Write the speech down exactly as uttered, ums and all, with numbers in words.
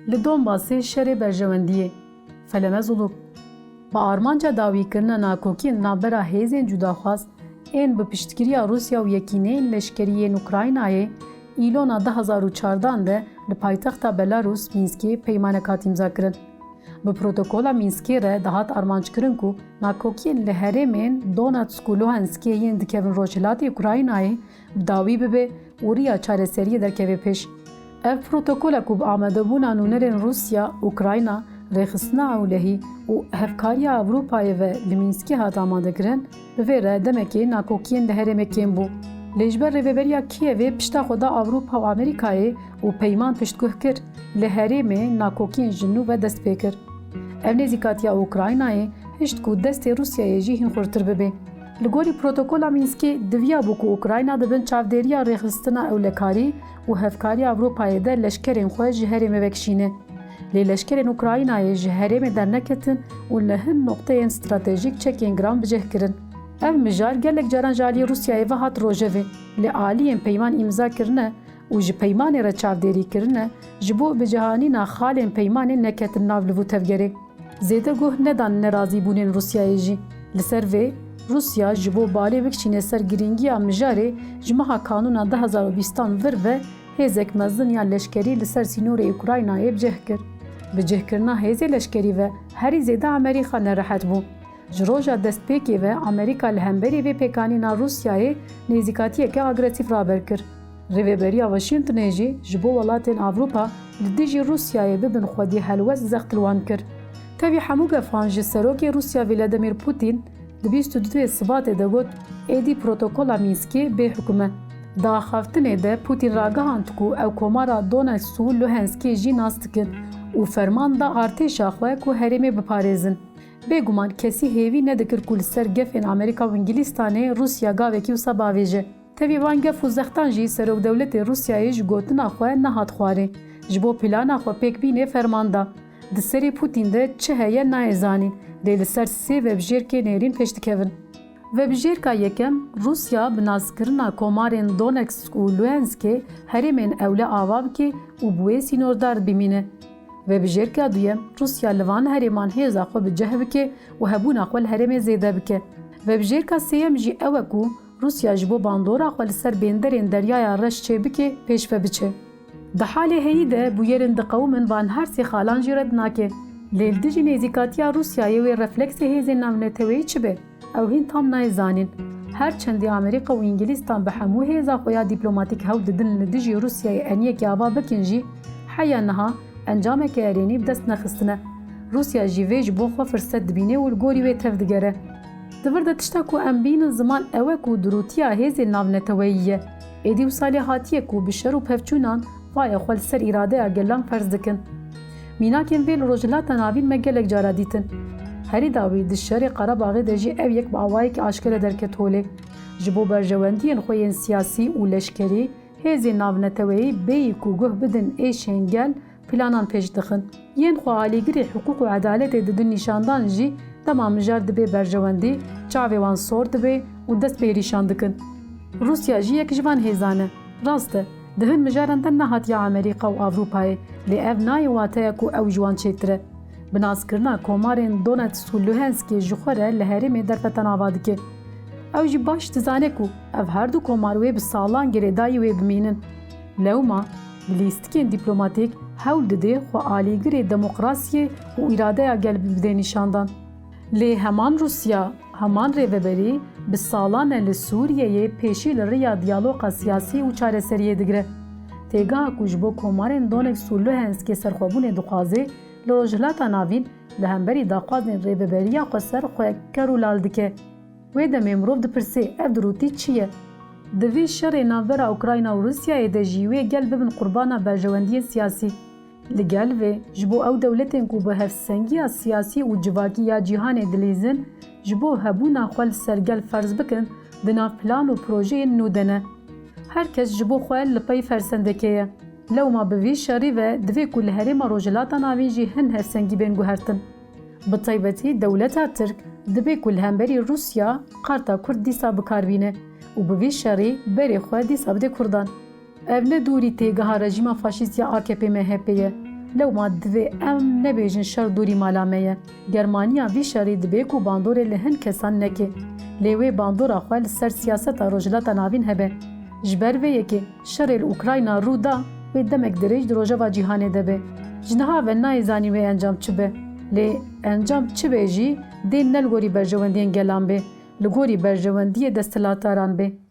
Li Donbasê şerê berjewendiyê. Felemez Uluk. Bi armanca dawîkirina nakokiyên navbera hêzên cudaxwaz ên bi piştgiriya Rûsya û yekîneyên leşkerî yên Ukraynayê, Îlona du hezar û çardan de li paytexta Belarûs, Mînskê, peymanek hat îmzakirin. Bi Protokola Mînskê re dihat armanckirin ku nakokiyên li herêmên Donetsk û Luhanskê yên dikevin rojhilatê Ukraynayê bi dawî bibe û riya çareseriyê derkeve pêş. Ev protokola ku bi amadebûna nûnerên Rûsya, Ukrayna, rêxistina ewlehî û hevkariya Ewropayê ve li Mînskê hat amadekirin, bi vê re demekê nakokiyên li herêmê kêm bû. Lê ji ber rêveberiya Kîevê pişta xwe da Ewropa û Amerîkayê û peyman piştguh kir, li herêmê nakokiyên ji nû ve dest pê kir. Ev nêzîkatiya Ukraynayê hişt ku destê Rûsyayê jî hîn xurtir bibe. Li gorî Protokola Mînskê diviya bû ku Ukrayna di bin çavdêriya rêxistina ewlekarî û hevkariya Ewropayê de leşkerên xwe ji herêmê vekişîne. Lê leşkerên Ukraynayê ji herêmê derneketin û li hin noqteyên stratejîk çekên giran bi cih kirin. Ev mijar gelek caran ji aliyê Rûsyayê ve hat rojevê, lê aliyên peyman îmza kirine û ji peymanê re çavdêrî kirine, ji bo bicihanîna xalên peymanê neketin nav liv û tevgerê. Zêde guh nedan nerazîbûnên Rûsyayê jî. Li ser vê, Rûsya ji bo balê bikişîne ser girîngiya mijarê, ji meha Kanûna du hezar û bîstan vir ve hêzek mezin ya leşkerî li ser sînorê Ukraynayê bi cih kir. Bi cihkirina hêzê leşkerî ve herî zêde Amerîka nerehet bû. Ji roja destpêkê ve Amerîka li hemberî vê pêkanîna Rûsyayê nêzîkatiyeke agresîf raber kir. Rêveberiya Washingtonê jî ji bo welatên Ewropa li dijî Rûsyayê bibin xwedî helwest zext li wan kir. Tevî hemû gefan ji Serokê Rûsya Vladimir Putin di bîst û duyê Sibatê de got, êdî Protokola Mînskê bê hukm e. Di axaftinê de Putin ragihand ku ew komara Donetsk û Luhanskê jî nas dikin û ferman da artêşa xwe ku herêmê biparêzin. Bêguman kesî hêvî nedikir ku li ser gefên Amerîka û Îngilîstanê Rûsya gavekî wisa bavêje. Tevî van gef û zextan jî serokdewletê Rûsyayê ji gotina xwe nehat xwarê. Ji bo plana xwe pêk bînê ferman da. Di serê Pûtîn de çi heye nayê zanîn, lê li ser sê vebijêrkê nêrîn pêş dikevin. Vebijêrka yekem, Rûsya bi naskirina komarên Donetsk û Luhanskê herêmên ewle ava bike û bi wê sînordar bimîne. Vebijêrka duyem, Rûsya li van herêman hêza xwe bi cih bike û hebûna xwe li herêmê zêde bike. Vebijêrka sêyem jî ew e ku Rûsya ji bo bandora xwe li ser bênderên Deryaya Reş çêbike, pêş ve biçe. Di halê heyî de bûyerên diqewimin van her sê xalan jî red nake. Lê li dijî nêzîkatiya Rûsyayê wê refleksê hêzên navneteweyî çi be? Ew hîn tam nayê zanîn. Her çendî Amerîka û Îngilîstan bi hemû hêza xwe ya dîplomatîk hewl didin li dijî Rûsyayê eniyekî ava bikin jî, heya niha encameke erênî bi dest nexistine. Rûsya jî vê ji bo xwe firset dibîne û li gorî wê tev digere. Di vir de tişta ku em bînin ziman ew e ku durûtiya hêzên navneteweyî ye. Êdî wisa lê hatiye ku bi şer û pevçûnan vaya xwe li ser îradeya gelan ferz dikin. Mînakên vê li Rojhilata Navîn me gelek cara dîtin. Herî dawî di şerê Qerebaxê de jî ev yek bi awayekî aşkere derket holê. Ji bo berjewendiyên xwe yên siyasî û leşkerî, hêzên navneteweyî bêyî ku guh bidin êşên gel, planan pêş dixin. Yên xwe alîgirê hiqûq û edaletê didin nîşandan jî dema mijar dibe berjewendî, çavê wan sor dibe û dest bi êrîşan dikin. Rûsya jî yek ji van hêzan e. Rast e, di hin mijaran de nehatiye Amerîka û Ewropayê, lê ev nayê wateya ku ew ji wan çêtir e. Bi naskirina komarên Donetsk û Luhanskê ji xwe re li herêmê derfetan ava dike. Ew jî baş dizane ku ev her du komar wê bi salan girêdayî wê bimînin. Lewma bi lîstikên dîplomatîk hewl dide xwe alîgirê demokrasiyê û îradeya gel bide nîşandan. Lê heman Rûsya, heman rêveberî bi salan e li Sûriyeyê pêşî li riya diyaloqa siyasî û çareseriyê digire. Têgeha ku ji bo komarên Donetsk û Luhanskê serxwebûnê dixwaze, li Rojhilata Navîn li hemberî daxwazên rêveberiya xweser xwe ker û lal dike. Wê demê mirov dipirse, ev dirûtî çi ye? Di vî şerê navbera Ukrayna û Rûsyayê de jî wê gel bibin qurbana berjewendiyên siyasî. Li gel vê, ji bo ew dewletên ku bi hevsengiya siyasî û civakî ya cîhanê dilîzin, ji bo hebûna xwe li ser gel ferz bikin, di nav plan û projeyên nû de ne. Her kes ji bo xwe li pey fersendekê ye. Lewma bi vî şerî ve divê ku li herêma Rojhilata Navîn jî hin hevsengî bên guhertin. Bi taybetî dewleta Tirk dibe ku li hemberî Rûsya karta Kurd dîsa bi kar bîne û bi vî şerî berê xwe dîsa bide Kurdan. Ev ne dûrî têgeha rejîma faşîst ya A K P M H P ye. Lewma divê em nebêjin şer dûrî mala me ye. Germaniya vî şerî dibê ku bandorê li hin kesan neke. Lê wê bandora xwe li ser siyaseta Rojhilata Navîn hebe. Ji ber vê yekê şerê li Ukrayna rû da, wê demek dirêj di rojeva cîhanê de be. Ji niha ve nayê zanîn wê encam çi be. Lê encam çi be jî, dê ne li gorî berjewendiyên gelan bê, li gorî berjewendiyê desthilatdaran bê.